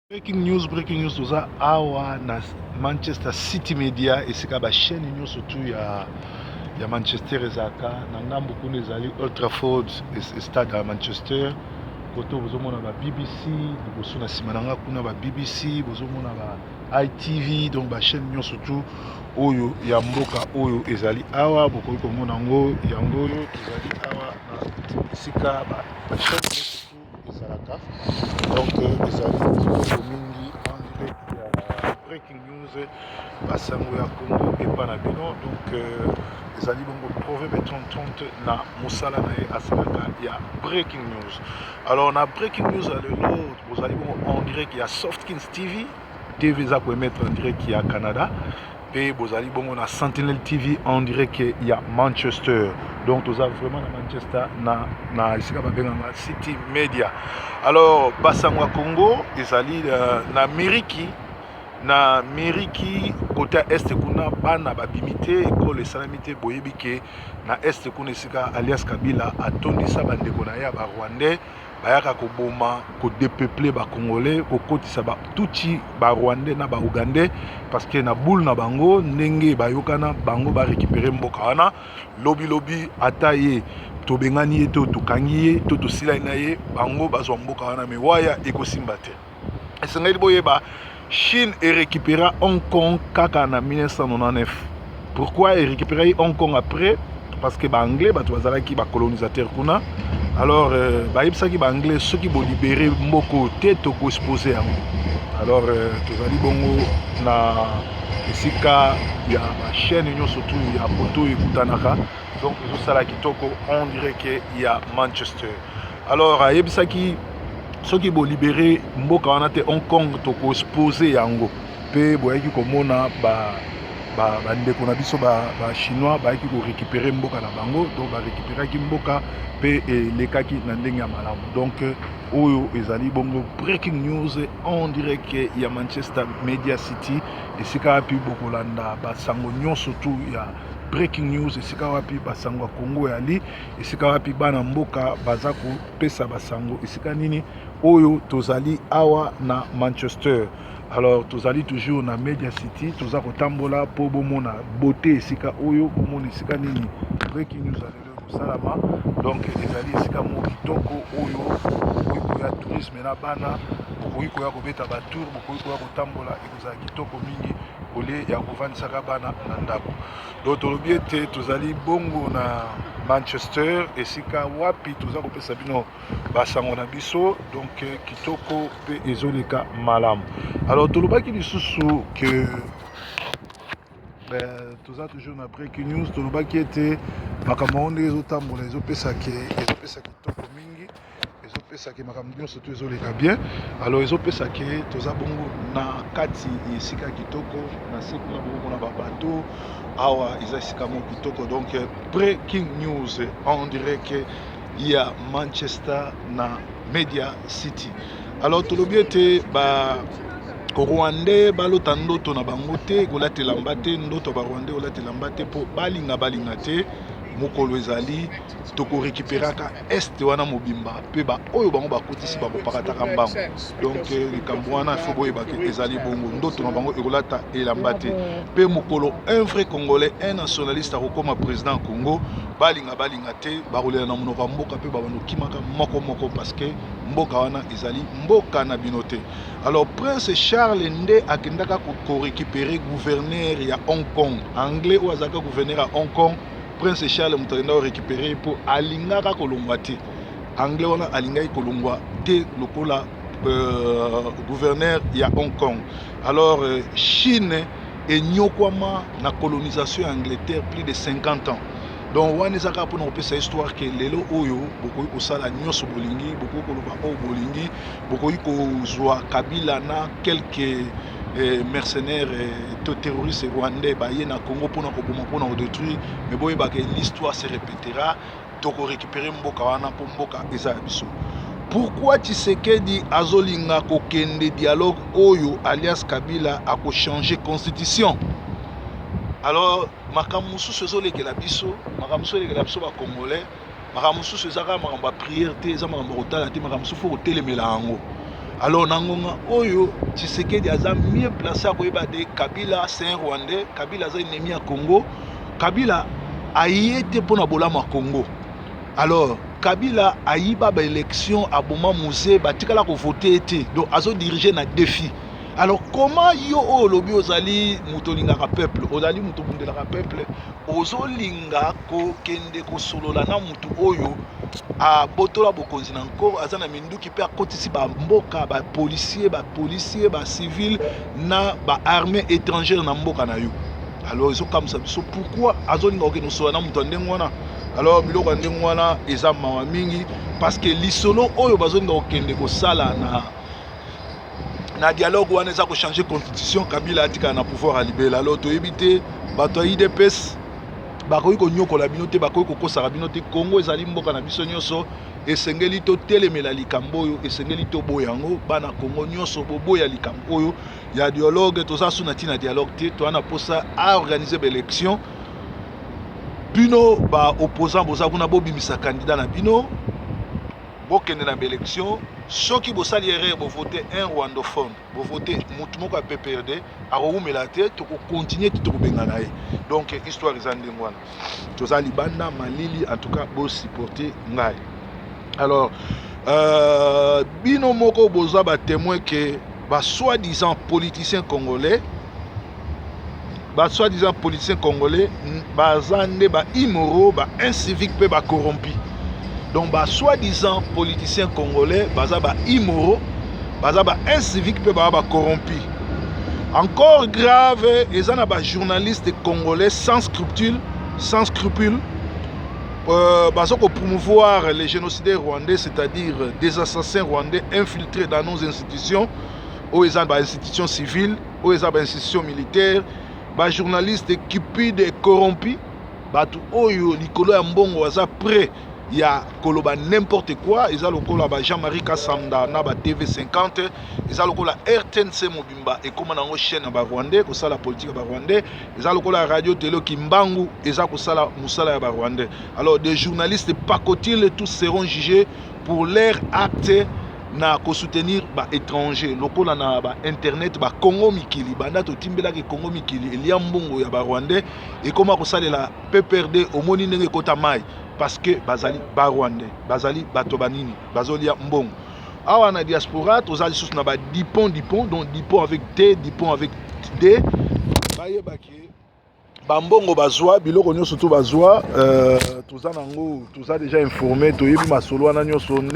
Breaking news, breaking news, toza awa na Manchester City Media, esika ba chaîne nyonso tu ya Manchester ezalaka. Na ngambo kuna ezali Old Trafford, stade ya Manchester. Kote bozomona ba BBC liboso, na nsima na nga kuna ba BBC, bozomona ba ITV, donc ba chaîne nyonso tu oyo ya mboka oyo ezali awa, bokoki komona yango. Yango oyo tozali awa na esika ba chaîne nyonso tu ezalaka. Donc ezali kitoko mingi, en direct ya breaking news, basango ya Congo epa na bino. Donc ezali bongo Proverbe 3030 na mosala na ye asalaka ya breaking news. Alors na breaking news ya lelo, bozali bongo en direct ya Softkins TV. TV eza koemettre en direct ya Canada, mpe bozali bongo na Sentinel TV en direct ya Manchester. Donc toza vraiment na Manchester, na esika babengaka City Media. Alors basango ya Congo ezali na Miriki. Na Miriki, côté ya Est kuna, bana babimi te, ekole esalami te. Boyebi ke na Est kuna, esika alias Kabila atondisa bandeko na ye ya Barwandais, bayaka koboma, kodépeupler Bacongolais, kokotisa Batutsi, Barwandais na Baugandais, parce que na boule na bango, ndenge bayokana, bango barécupérer mboka wana lobilobi. Ata ye tobengani ye to tokangi ye to tosilani na ye, bango bazwa mboka wana, mais waya ekosimba te. Esengeli boyeba, Chine erécupéra Hong Kong kaka na 1999. Pourquoi erécupéraki Hong Kong après? Parce que Baanglais, bato bazalaki bacolonisateur kuna. Alors bayebisaki Baanglais: soki bolibérer mboka te, tokoexposer yango. Alors tozali bongo na esika ya bachaîne nyonso tu ya poto oyo ekutanaka. Donc ezosala kitoko en direct ya Manchester. Alors ayebisaki: soki bolibérer mboka wana te, Hong Kong, tokoexposer yango. Mpe boyaki komona bandeko na biso Bachinois bayaki korécupérer mboka na bango. Donc barécupéraki mboka mpe elekaki na ndenge ya malamu. Donc oyo ezali bongo breaking news en direct ya Manchester Media City, esika wapi bokolanda basango nyonso tu ya breaking news, esika wapi basango ya Congo eyali, esika wapi bana mboka baza kopesa basango, esika nini oyo tozali awa na Manchester. Alors tozali toujours na Media City, toza kotambola mpo bomona beauté esika oyo, bomona esika nini breaking news ya lelo ekosalama. Donc ezali esika moko kitoko oyo bokoki koya tourisme na bana, bokoki koya kobeta batour, bokoki koya kotambola. Ekozala kitoko mingi au lieu ya kovandisaka bana na ndako. Donc tolobi ete tozali bongo na Manchester, esika wapi toza kopesa bino basango na biso. Donc kitoko mpe ezoleka malamu. Alors tolobaki lisusu ke toza toujours na breaking news. Tolobaki ete makambo yango ndenge ezotambola, ezopesa kitoko mingi, ezopesaki makambo nyonso to ezoleka bien. Alors ezopesaki toza bongo na kati esika kitoko. Na se kuna bokomona babato. Awa eza esika moko kitoko. Donc breaking news en direct ya Manchester na Media City. Alors tolobi ete ba Rwandais balota ndoto na bango te, kolata elamba te. Ndoto ya Barwandais, kolata elamba te, mpo balinga balinga te, mokolo ezali tokorécupéraka Est wana mobimba, mpe baoyo bango bakotisi bakopakataka mbango. Donc likambo wana, faut boyebake ezali bongo. Ndoto na bango ekolata elamba te. Mpe mokolo un vrai Congolais, un nationaliste akokóma président Congo, balinga balinga te, bakolela na monoko ya mboka mpe babando okimaka moko moko, parce que mboka wana ezali mboka na bino te. Alors Prince Charles nde akendaka korécupérer gouverneur ya Hong Kong anglais oyo azalaka gouverneur ya Hong Kong. Prince Charles moto akendaka korécupérer, mpo alingaka kolongwa te. Anglais wana alingaki kolongwa te lokola gouverneur ya Hong Kong. Alors Chine enyokwama na colonisation ya Angleterre plus de 50 ans. Donc wana eza kaka mpona kopesa histoire ke lelo oyo bokoki kosala nyonso bolingi, bokoki koloba oyo bolingi, bokoki kozwa Kabila na quelques mercenaires to terroristes rwandais baye na Congo mpona koboma, mpona kodétruire, mais boyebaka, l'histoire se répétera. Tokorécupérer mboka wana mpo mboka eza ya biso. Pourquoi Tshisekedi azolinga kokende dialogue oyo alias Kabila akochanger constitution? Alors makambo mosusu ezolekela biso, makambo mosusu elekela biso Bacongolais, makambo mosusu eza kaka makambo ya prière te, eza makambo ya kotala te, makambo mosusu faut kotelemela yango. Alors na ngonga oyo, Tshisekedi aza mieux placé akoyeba de Kabila c'est un Rwandais. Kabila aza ennemi ya Congo. Kabila aye te mpona bolamu ya Congo. Alors Kabila ayiba baélection, aboma Mzee, batikala kovote te, donc azodirige na défi. Alors comment yo oyo olobi ozali moto olingaka peuple, ozali moto obundelaka peuple, ozolinga kokende kosolola na motu oyo abotola bokonzi na nkoro, aza na minduki mpe akotisi bamboka, bapolicier, bapolicier, bacivile na baarmée étrangère na mboka na yo? Alors ezokamwisa biso, pourquoi azolinga kokende kosolola na moto ya ndenge wana? Alors biloko ya ndenge wana eza mawa mingi, parce que lisolo oyo bazolinga kokende kosala na dialogue wana eza kochange constitution, Kabila atikala na pouvoir ya libela. Alors toyebi te, bato ya UDPS bakoki konyokola bino te, bakoki kokosaka bino te. Kongo ezali mboka na biso nyonso. Esengeli totelemela likambo oyo, esengeli toboya yango. Bana Kongo nyonso, boboya likambo oyo ya dialogue. Toza su na ntina dialogue te. Toza na mposa aorganize baélection. Bino baopposant boza kuna, bobimisa candidat na bino, bokende na baélection. Soki bosali erreur, bovote un rwandophone, bovote motu moko ya PPRD, akowumela te, tokokontinue te, tokobengana ye. Donc histoire eza ndenge wana. Toza libanda, malili, en tout cas bosupporte ngai. Alors bino moko boza batémoin ke basoi-disant politicien congolais, basoi-disant politicien congolais baza nde baimmoraux, baincivique mpe bacorrompi. Donc basoi-disant politicien congolais baza baimmoraux, baza baincivique mpe baza bacorrompi. Encore grave, eza na bajournaliste congolais sans scrupule, sans scrupule, baza kopromouvoir les génocidaires rwandais, c'est-à-dire des assassins rwandais infiltrés dans nos institutions, oyo eza bainstitution civile, oyo eza bainstitution militaire, bajournaliste cupide et corrompu, bato oyo likolo ya mbongo baza prêt ya koloba n'importe quoi. Eza lokola ba Jean-Marie Kasanda na ba TV 50, eza lokola RTNC mobimba ekóma nango chaîne ya barwandais, kosala politique ya barwandais, eza lokola radio télé Kimbangu eza kosala mosala ya barwandais. Alors des journalistes pacotille, tous seront jugés pour leur acte na kosoutenir baétranger, lokola na bainternet bakongo mikili. Banda totimbelaki Kongo Mikili elia mbongo ya barwandais, ekóma kosalela PPRD. Omoni ndenge ekota mai, parce que bazali barwandais, bazali bato banini, bazolia mbongo. Awa na diaspora toza lisusu na badipon, dipon, donc dipon avec t, dipon avec d. Bayebaki bambongo bazwa, biloko nyonso to bazwa, toza nango, toza déjà informé, toyebi masolo wana nyonso.